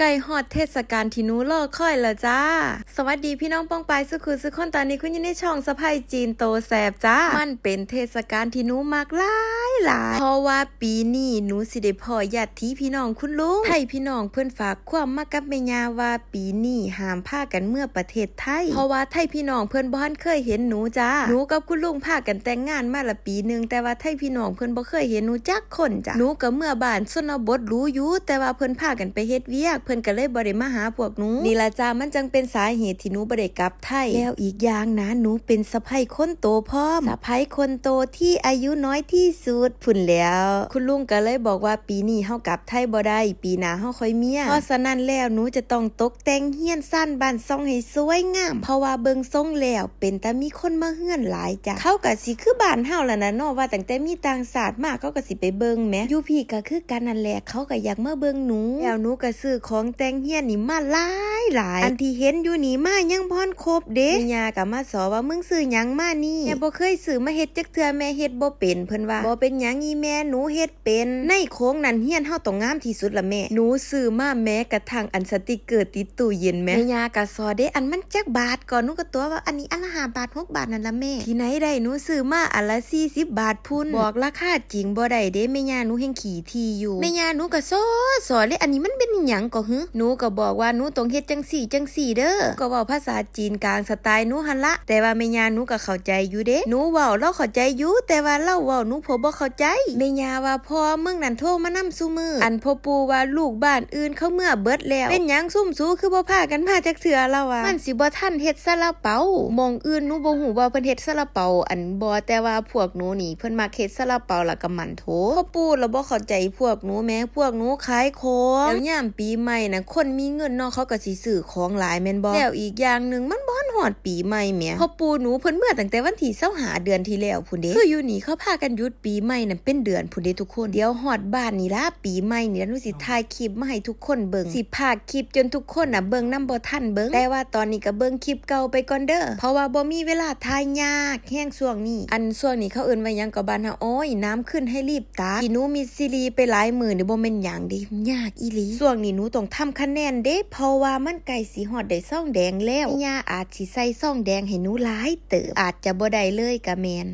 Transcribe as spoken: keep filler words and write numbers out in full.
ใกล้ฮอดเทศกาลที่หนูรอคอยแล้วจ้า สวัสดีพี่น้องป้องปายสุขุสุขคน ตอนนี้คุณอยู่ในช่องสะใภ้จีนโตแสบจ้า มันเป็นเทศกาลที่หนูมักหลายหลาย เพราะว่าปีนี้หนูสิได้พ้อญาติพี่น้องคุณลุง ไทพี่น้องเพิ่นฝากความมากับแม่ย่าว่าปีนี้ห้ามพากันเมือประเทศไทย เพราะว่าไทพี่น้องเพิ่นบ่ทันเคยเห็นหนูจ้า หนูกับคุณลุงพากันแต่งงานมาละปีหนึ่ง แต่ว่าไทพี่น้องเพิ่นบ่เคยเห็นหนูจักคนจ้า หนูก็เมือบ้านชนบทหรูอยู่ แต่ว่าเพิ่นพากันไปเฮ็ดเวียก เพิ่นก็เลยบ่ได้มาหาพวกหนู นี่ล่ะจ้า มันจังเป็นสาเหตุที่หนูบ่ได้กลับไทย แล้วอีกอย่างนะ หนูเป็นสะใภ้คนโตพร้อม สะใภ้คนโตที่อายุน้อยที่สุดพุ้นแหล้ว คุณลุงก็เลยบอกว่าปีนี้เฮากลับไทยบ่ได้ ปีหน้าเฮาค่อยเมีย เพราะฉะนั้นแล้วหนูจะต้องตกแต่งเฮือนซานบ้านช่องให้สวยงาม เพราะว่าเบิ่งทรงแล้วเป็นตามีคนมาเฮือนหลายจ้ะ เขาก็สิคือบ้านเฮาล่ะนะเนาะ ว่าตั้งแต่มีต่างชาติมาเขาก็สิไปเบิ่งแหม อยู่พี้ก็คือกันนั่นแหละ เขาก็อยากมาเบิ่งหนู แล้วหนูก็ซื้อของแต่งเฮือนนี่มาหลายหลาย อันที่เห็นอยู่นี่มายังบ่ทันครบเด้ แม่ย่าก็มาสอว่า มึงซื้อหยังมานี่ แม่บ่เคยซื้อมาเฮ็ดจักเทื่อ แม่เฮ็ดบ่เป็น เพิ่นว่า บ่เป็นหยังอีแม่ หนูเฮ็ดเป็น ในโครงนั้นเฮือนเฮาต้องงามที่สุดล่ะแม่ หนูซื้อมาแม้กระทั่งอันสติกเกอร์ติดตู้เย็นแหม แม่ย่าก็สอเด้ อันมันจักบาทก่อ หนูก็ตั๋วว่าอันนี้อันละห้าบาท หกบาทนั่นล่ะแม่ ที่ไหนได้ หนูซื้อมาอันละสี่สิบบาทพุ้น บอกราคาจริงบ่ได้เด้ แม่ย่าหนูแฮ่งขี้ถี่อยู่ แม่ย่าหนูก็สอสอเลย อันนี้มันเป็นอิหยังก่อหือ หนูก็บอกว่าหนูต้องเฮ็ดจังซี่จังซี่เด้อ ก็เว้าภาษาจีนกลางสไตล์หนูหั่นละ แต่ว่าแม่ย่าหนูก็เข้าใจอยู่เด้ หนูเว้าลาวเข้าใจอยู่ แต่ว่าลาวเว้าหนูผัวบ่เข้าใจ แม่ย่าว่า พ่อมึงนั่นโทรมานำซุมื้อ อันพ่อปู่ว่าลูกบ้านอื่นเขาเมือเบิดแล้ว เป็นหยังซุมสูคือบ่พากันมาจักเทื่อ ลาวว่า มันสิบ่ทันเฮ็ดซาลาเปา หม่องอื่นหนูบ่ฮู้ว่าเพิ่นเฮ็ดซาลาเปาอันบ่ แต่ว่าพวกหนูนี่เพิ่นมักเฮ็ดซาลาเปาแล้วก็หมั่นโถ พ่อปู่ละบ่เข้าใจพวกหนูแหม พวกหนูขายของ แล้วยามปีใหม่น่ะ คนมีเงินเนาะ เขาก็สิซื้อของหลายแม่นบ่ แล้วอีกอย่างหนึ่งมันบ่ทันฮอดปีใหม่แหม พ่อปู่หนูเพิ่นเมือตั้งแต่วันที่ซาวห้าเดือนที่แล้วพุ้นเด้ คืออยู่นี่เขาพากันหยุดปีใหม่นั่นเป็นเดือนพุ้นเด้ทุกคน เดี๋ยวฮอดบ้านนี่ละ ปีใหม่นี่ละ หนูสิถ่ายคลิปมาให้ทุกคนเบิ่ง สิพากคลิปจนทุกคนน่ะเบิ่งนำบ่ทันเบิ่ง แต่ว่าตอนนี้ก็เบิ่งคลิปเก่าไปก่อนเด้อ เพราะว่าบ่มีเวลาถ่าย ยากแฮงช่วงนี้ อันช่วงนี้เขาเอิ้นว่าหยังก็บ้านเฮา โอ้ย น้ำขึ้นให้รีบตัก ที่หนูมิสซีรีไปหลายมื้อนี่บ่แม่นหยังเด้ ยากอีหลี ช่วงนี้หนูต้องทำคะแนนเด้ เพราะว่ามันใกล้สิฮอดได้ซองแดงแล้ว แม่ย่าอาจสิใส่ซองแดงให้หนูหลายเติบ อาจจะบ่ได้เลยก็แม่น